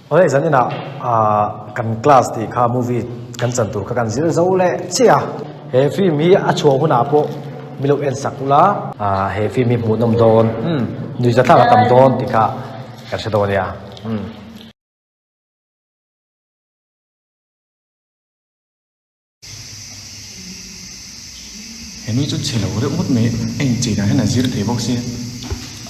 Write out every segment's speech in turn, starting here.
Awle zan inah kan class tih kha movie kan chan tur kha kan zir zo leh chiah a. He film hi a chhuah hunah pawh mi lo en sak ula. He film hi hmuhnawm dawn nuihzathlak a tam dawn tih kha kan hre dawn nia. He nui chu chhe lo reuh ngawt mai, a inchei dan hian a zir thei bawk sia.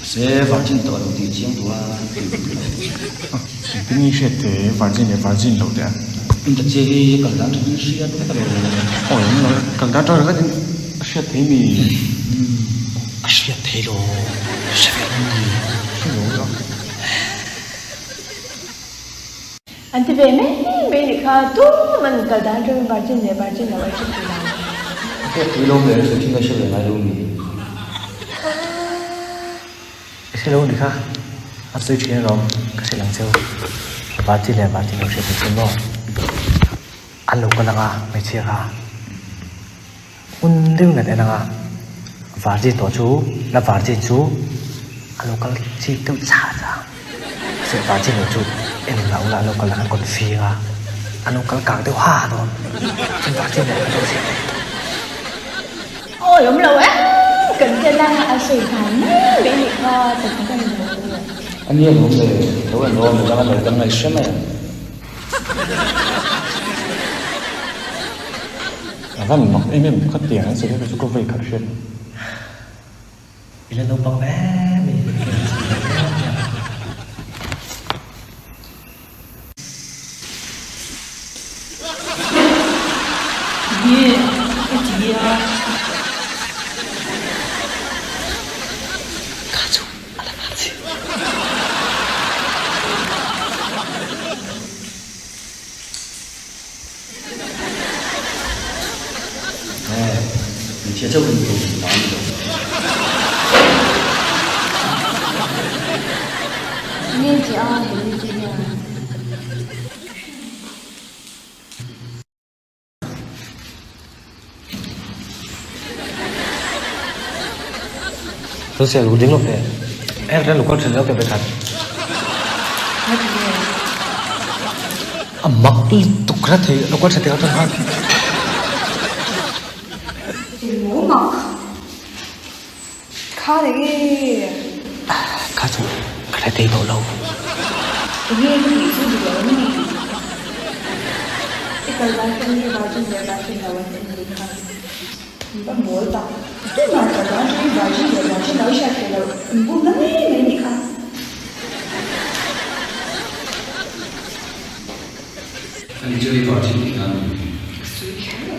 Mahse virgin tawh lo tih chiang duh a tih duh lo. Engtin nge i hriat thei virgin leh virgin loh teh a? Inta che hi kal dan tha in hriat vek a lo. Awi ang lo e, kal dan tha ringawt in a hriat thei mi? A hriat thei lo, hre ve lo mi? Hre lo a. An ti ve mai mai nih kha tum an kal dan atangin virgin leh virgin lo an hre thei lo. A hriat tui lo mai an sawi thin a hre ve ngai lo mi. I hre lo nih kha a sawi thin alawm ka hrilh ang cheu virgin leh virgin lo hriat thei chu maw an lo kal anga hmeichhia kha hmun deuhin an en anga virgin tawh chu la virgin chu a lo kal chik deuh chah chah ang. Mahse Virgin lo chu en lah ula an lo kal an confi anga an lo kal kak deuh ha dawn chuan Virgin leh an lo zir daih tawh. Awi awm lo em kan tia langa a sawi nghal mai mai nih kha tak tak a ni lo. A nia lawm le, lo en rawh midang an lo kal ngaih hre mai ang. A van mak em em khatiang an sawi kha chu ka vei khat hriat. I la naupang em i ka en chak ve em em a. Nge ka ti a. Kha chu a la nghal chi. He, hmeichhia chauh in tur tih a ni lo. Nge che a he mi chu hian. Chu sia lu ding lo fe. Em ren lu kal thin lo ke bekhat. A mak lutuk ra thei lo kal tha thei atang khan. Eng mak kha enge. Kha chu ka hre thei tawh lo. Enge ka tih chu dik lo em ni? I kal dan kha nge virgin leh virgin lo an en nih kha. In va mawl tak. Tunah kal dan atangin virgin leh virgin lo i hriat theih loh in bum na mai mai nih kha. Ani chu i virgin tihna a ni. Ka sawi kher lo.